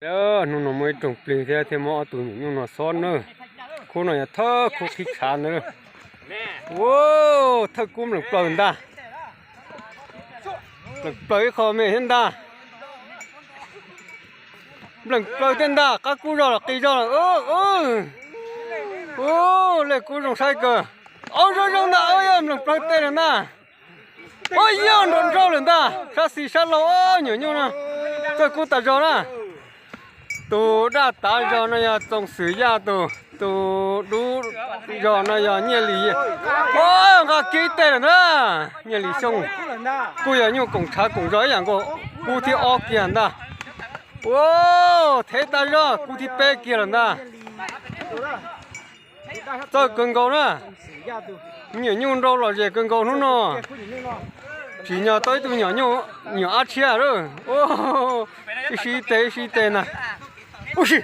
Hnub no muaj ib rooj plig thiab, thiaj muab ob tug nyuam nyuj no xob na. Khub no yog thawj khub qhib tshav ntag. Ua, thawj kub npleem plaws ntag. Npleem plaws ib qho me thiab ntag. Npleem plaws thiab ntag, qab kub zog los qis zog lawm. Ua, lej kub zoo saib kawg. Au, zoo zoo ntag, yog npleem plaws tej lawm ntag. Ua, yog nrov nrov lawm ntag, sab xis sab laug, nyuam nyuj no txawj kub tas zog na. Tus daj tav zog no yog Txoov Xwm Yaj tug, tus dub zog no yog Nyiaj Lis. Ua, nqa kiag ib teg lawm ntag, Nyiaj Lis Xyooj. Kuj yog nyuj koom tshav koom zog ib yam nkaus, kub thib ob kiag ntag. Ua, thev tas zog, kub thib peb kiag lawm ntag. Txawj kawg nkaus na. Nyuam nyuj nrau lom zem kawg nkaus hnub no. Tsim nyog tau ib tug nyuam nyuj, nyuam ab tshiab lawm. Ib sib ib teg, ib sib ib teg ntag. Ub si,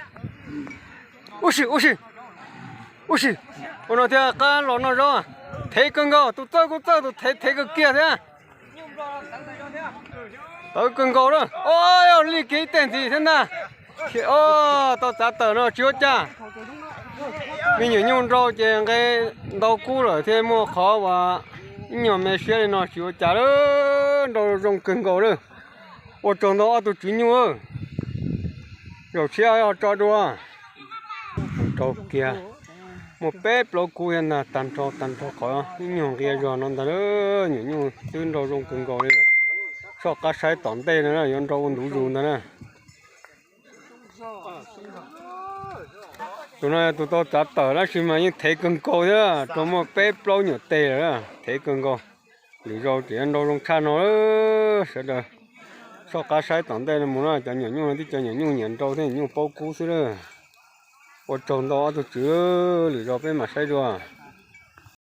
ub si, ub si, ub si. Ua no thiaj qab los noj zaub. Thev kawg nkaus, tus txawj kuj txawj, tus thev thev kawg kiag thiab. Tawv kawg nkaus na. Ua, yog li kiag ib teg ntxiv thiab ntag. Tau txav tawm no tsis ua cas. Me nyuam nyuj nrau ces nqe ntau kub lawm thiaj muaj qhov uas ib nyuag me siab li no tsis ua cas lawm. Nrau zoo kawg nkaus lawm. Ua tsaug ntau ob tug tswv nyuj. Zaum tshiab ho tso dua. Nrau kiag, muaj peb plaub kub thiab ntag, tag nrho tag nrho qhov ib nyuag nqia zog no ntag. Nyuam nyuj twb nrau zoo kawg nkaus li. Soj qab saib tom ntej no yuav nrau ua ntu zus ntag na. Tus no tus tau txav tawm tab sis mas yeej thev kawg nkaus thiab, raug muaj peb plaub nyuam teg lawm, thev kawg nkaus. Lwm zaus tseem yuav nrau zoo tshaj no. Sawv daws soj qab saib tom ntej no mus na, cov nyuam nyuj no twb cov nyuam nyuj nyiam nrau thiab nyuam nyuj paub kub xwb na. Ua tsaug ntau ob tug tswv, lwm zaus peb mam saib dua.